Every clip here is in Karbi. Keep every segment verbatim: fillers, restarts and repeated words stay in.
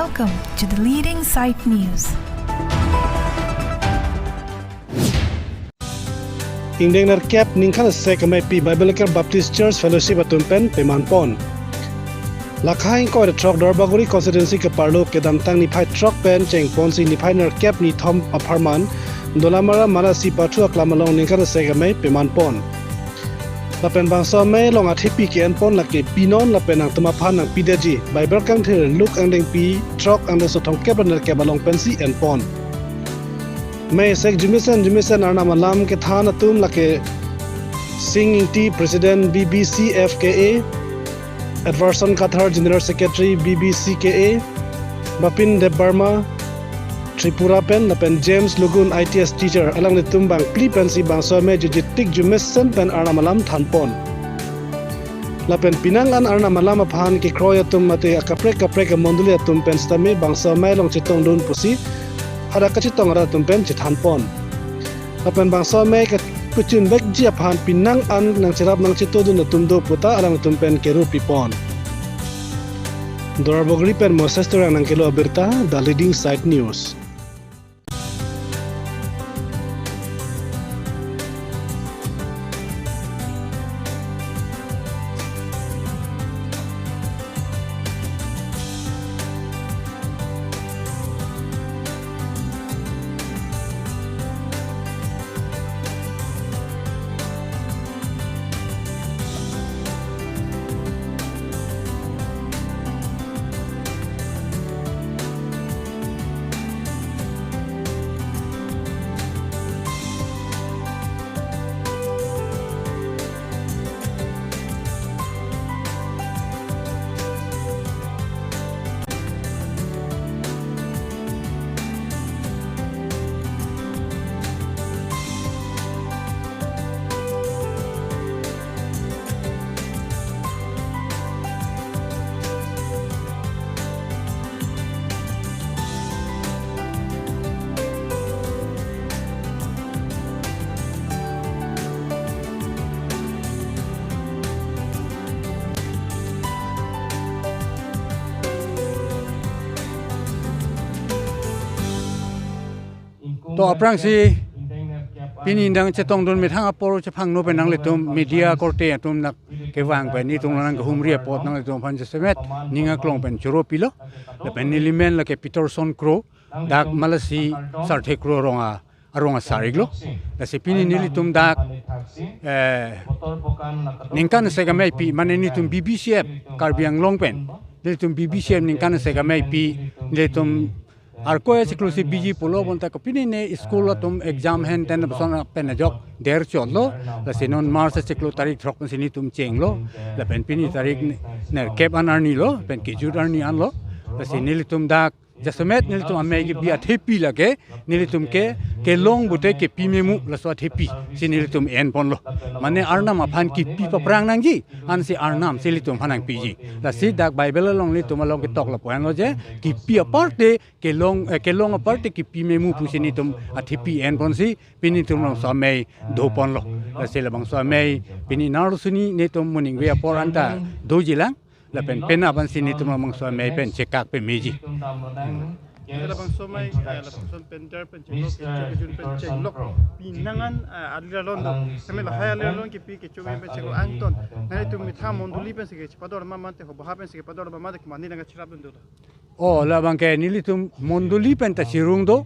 Welcome to the leading site news. Ingdeng nerkep ningkan sek ameipi Biblical Baptist Church Fellowship atum pen peman pon. Lakha ingkoi ra throk Duarbagori constituency keparlo kedamtang niphai throk pen chengponsi niphai nerkep nithom apharman Dolamara Malasi Pathu aklam along ningkan sek amei peman pon. Lapen bangso amei along athepi ke-en pon lake pinon lapen nangtum aphan nangpidetji Bible kangthir Luke angdengpi throk angdengso thomkep ra nerkep along pensi en pon. Amei sek jumesen jumesen Arnam alam kethan atum lake Sing Ingti, President B B C F K A, Edwardson Kathar, General Secretary B B C K A, Bapin Debbarma, Tripura pen, lapen James Lugun, I T S teacher, alanglitum bangphli pensi bangso amei jujitik jumesen pen Arnam alam than pon. Lapen penang an Arnam alam aphan kekroi atum mate akaprek kaprek amondoli atum pen sitame bangso amei along chetongdun pusi hadak kachetong arat atum pen chethan pon. Lapen bangso amei kepachunvekji aphan penang an nangcherap nangchetodun atum do puta alangtum pen kerupi pon. Duarbagori pen Moses Terang nangkelo abirta, The Leading Site News. To aphrangsi pini nangchetongdun methang apor chephangno pen nanglitum media korte atum nangkevang pen nelitum nangkehumri apot nanglitum aphan jasemet ning aklong pen choro pilo. Lapen neli men lake Peterson Kro, dak Malasi Sarthe Kro arong a, arong asar iklo. Lasi pini nelitum dak, eh, ningkan sek ameipi, mane nelitum B B C F Karbi Anglong pen, nelitum B B C F ningkan sek ameipi, nelitum arkoi achiklo si B G pulo bonta kapini ne school atum exam hen ten lapuson pen ajok der chotlo. Lasi non March achiklo tarik throk si nelitum chenglo. Lapen pini tarik ne-, nerkep an arni lo, pen kejut arni anlo. Lasi nelitum dak jasemet nelitum amei kebi athepi lake, nelitum ke kelong pute kepi memu laso athepi si nelitum en ponlo. Mane Arnam aphan kepi paprang nangji, ansi Arnam si nelitum aphan nangpiji. Lasi dak Bible along nelitum along ketok lapu-an lo je, kepi aparte kelong, eh, kelong aparte kepi memu pusi nelitum athepi en ponsi pini nelitum labangso amei do ponlo. Lasi labangso amei pini naro suni nelitum moning ve apor anta dojilang. Lapen penap ansi nelitum labangso amei pen chekak pemeji. Labangso amei, eh, labangso pen der pen chenglok, kejun pen chenglok. Penang an, eh, alir alon do. Kami lahai alir alon kepi kecho pen chenglok angton. Nanglitum methang mondoli pensi kechepador ma mate, hobaha pensi kepador ma mate, kemani nangkacherapdun do. O, labang ke nelitum mondoli pen ta chirung do.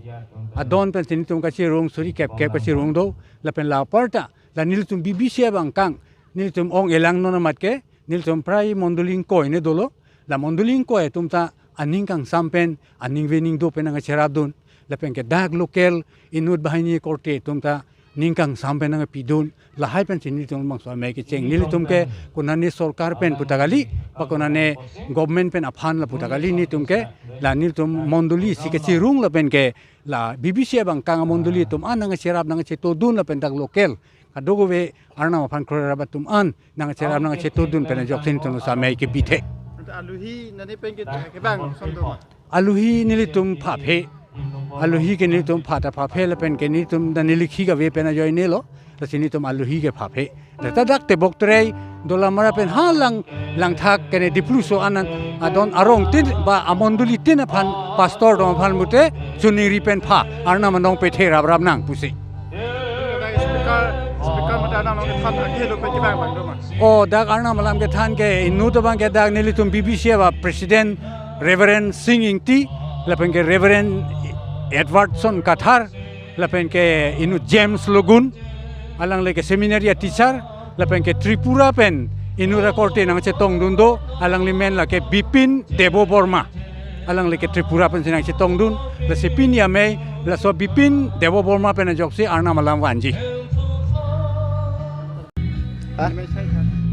Adon pensi nelitum kachirung, suri kep kep kachirung do. Lapen la aparta, la nelitum B B C F angkang, nelitum ong-elang non amat ke, nelitum prai mondoli ingkoi ne dolo. La mondoli ingkoi atum ta aning kangsam pen, aning ve ning do pen nangkacherapdun. Lapen ke dak local inut banghini korte atum ta ning kangsam pen nangpidun. Lahai pensi nelitum labangso amei kecheng. Nelitum ke konane sorkar pen puta kali, ba konane government pen aphan la puta kali nelitum ke. La nelitum mondoli si kachirung lapen ke la B B C F angkang amondoli atum an nangkacherap nangkachetodun lapen dak local kadokave Arnam aphan kroirap atum an nangkacherap nangkachetodun pen ajoksi nelitum labangso amei kebi thek. Alohi nani pen ke, kevang ason do ma? Alohi nelitum phaphe. Alohi ke nelitum pha ta phaphe lapen ke nelitum ta neli khi kave pen ajoine lo. Lasi nelitum alohi ke phaphe. Data dak Tebok Terai Dolamara pen ha lang, Langthak kene Dipluso anan adon arong tin ba amondoli tin aphan pastor dong aphan mute chuningri pen pha Arnam anong pethe rap rap nang pusi. Speaker, speaker mate Arnam anong kethan ake lo pe kibang bang do ma. O dak Arnam alam kethan ke inut abang ke dak nelitum B B C aba President Reverend Sing Ingti, lapen ke Reverend Edwardson Kathar, lapen ke inut James Logun, alangli ke seminary a teacher, lapen ke Tripura pen inut akorte nangchetongdun do, alangli men lake Bipin Debo Borma. Alangli ke Tripura pensi nangchetongdun, lasi pini amei laso Bipin Debo Borma pen ajoksi Arnam alam vanji. Ah,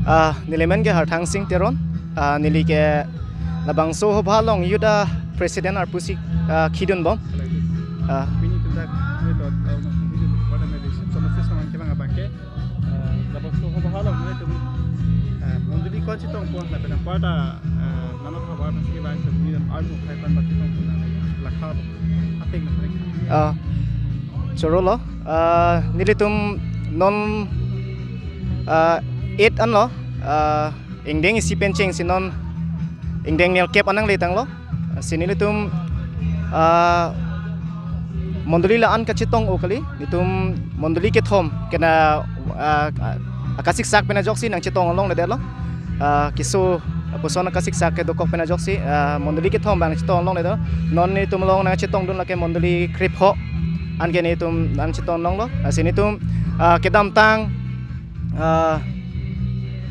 ah, neli men ke Harthang Sing Teron. Ah, neli ke labangso hobha along youth a president arpusi, ah, khidun bom. Ah. Pini itum dak, kami to, ah, video pada media, sama sih sama kita nggak pakai. Ah, labangso hobha along, kami itum, ah, mondoli ko-an chetongpo, lapen pada, ah, nano khabar masih bang, kemudian armu khai pan bati tong pun lakha ateng na paling. Ah, choro lo. Ah, nelitum non, ah, eight anlo, ah, ingdeng isi pen chengsi non ingdeng nerkep an nangletanglo. Si nelitum, ah, mondoli la-an kachetong-o kali, nelitum mondoli kethom kena, ah, ah, akasiksak pen ajoksi nangchetong longledetlo. Ah, keso apuson akasiksak ke dokok pen ajoksi, ah, mondoli kethom bang chetong longledetlo. Non nelitum along nangchetongdun lake mondoli krepho. Anke nelitum nangchetong longlo. Ah, si nelitum, ah, kedamtang, ah,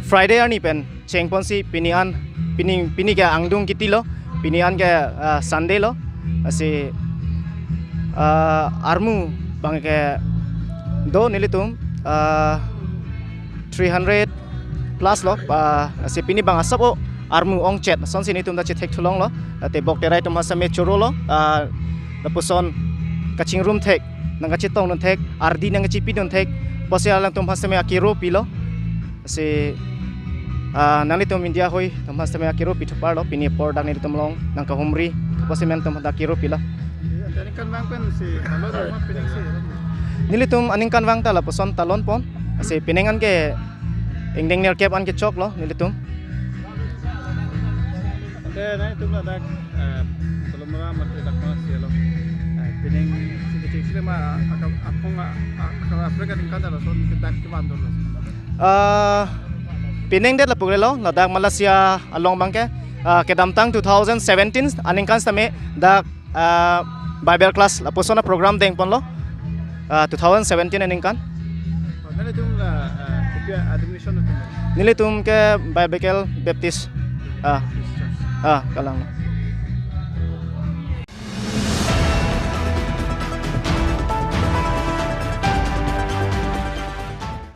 Friday arni pen chengponsi pini an, pini, pini ke angdung kiti lo, pini an ke, ah, Sunday lo. Lasi, ah, armu bang ke do nelitum, ah, three hundred plus lo, ah, lasi pini bang asap o armu ongchet, lasonsi nelitum ta chethek thulonglo, ah, Tebok Terai atum hasame choro lo, ah, lapuson kachingrum thek, nangkachetongdun thek, ardi nangkachipidun thek, pusi alangtum hasame akero pilo. Si, ah, nanglitum India hoi atum hasame akero pithuparlo, pini apor dak nelitum along nangkahumri, pusi men atum dak kero pilo. Aningkan vang pen si, talon ma pining si. Nelitum aningkan vang ta lapuson talon pon, si pining an ke ingdeng nerkep an kechoklo nelitum. Ante nanglitum ladak, eh, Dolamara mate dak Malaysia lo. Eh, pining si kecheng si ma aka, apong a, a, aka, aprek aningkan ta lason ke dak kevan dolo. Ah, pining det lapu-iklo, ladak Malaysia along bang ke, ah, kedamtang two thousand seventeen aningkan sitame dak, ah, Bible class lapuson a program dengponlo, ah, two thousand seventeen aningkan. Oh, nanglitum la, ah, kopi a denomination atum? Nelitum ke Biblical Baptist. Ah. Baptist Church. Ah, kalang.